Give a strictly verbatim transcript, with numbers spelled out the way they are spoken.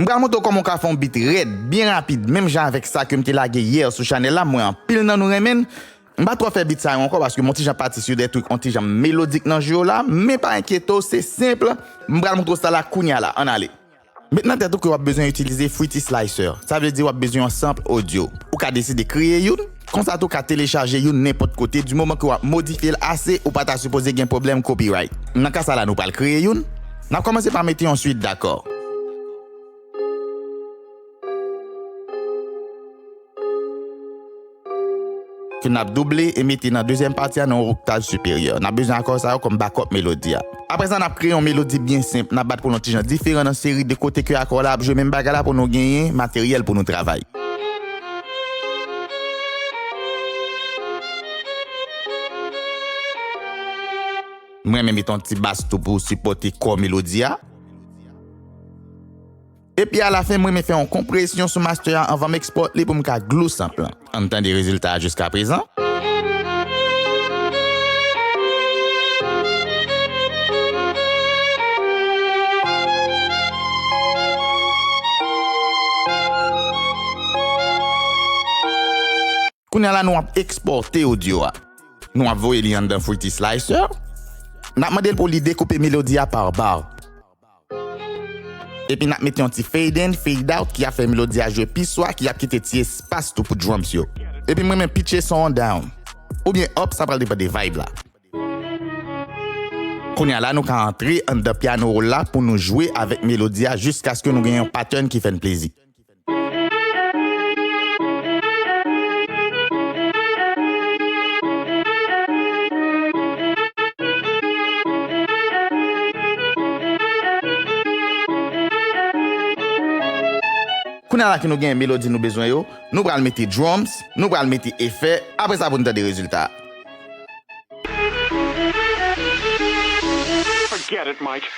M pral montre w kòman w ka fè yon beat rèd, byen rapid, menm jan avèk sa ke m te lage yè sou chanèl la, m wè anpil nan nou renmen l. M pa twò fè beat sa yo ankò paske m on ti jan pati sou de trik on ti jan melodik nan jou yo la, men pa enkyete w, se senp. M pral montre w sa la kounye a la, ann ale. Met nan tèt ou ke w ap bezwen itilize Fruity Slicer. Sa vle di w ap bezwen yon sample audio. Ou ka deside kreye youn, konsa tou w ka telechaje youn nenpòt kote, di moman ke w ap modifye l ase, ou pa ta sipoze gen pwoblèm copyright. Nan ka sa la, nou pral kreye youn. N ap kòmanse pa mete yon swit dakò. Ke n ap double e mete nan dezyèm pati a nan yon oktav siperyè. N ap bezwen akò sa yo kòm backup melodi a. Apre sa, n ap kreye yon melodi byen senp. N ap bat pou l yon ti jan diferan nan seri de kote ke akò la ap jwe menm bagay la pou nou genyen materyèl pou nou travay. M renmen mete yon ti bas tou pou sipòte kò melodi a. Epi alafen, m renmen fè yon konpresyon sou master a anvan m export li pou m ka glue sample lan. Ann tande rezilta a jiskaprezan. Kounye a la, nou ap ekspòte audio a. Nou ap voye li anndan Fruity Slicer. N ap mande l pou li dekoupe melodi a pa bar. Epi n ap mete yon ti fade in, fade out ki ap fè melodi a jwe pi swa, ki ap kite ti espas tou pou drums yo. Epi m renmen pitche son an down. Oubyen up, sa pral depann de vibe la. Kounye a la, nou ka antre anndan piano roll la pou nou jwe avèk melodi a jiskaske nou gen yon pattern ki fè n plezi. Kounye a la ke nou gen melodi nou bezwen yo, nou pral mete drums, nou pral mete efè, apre sa pou n tande rezilta a. Forget it, Mike.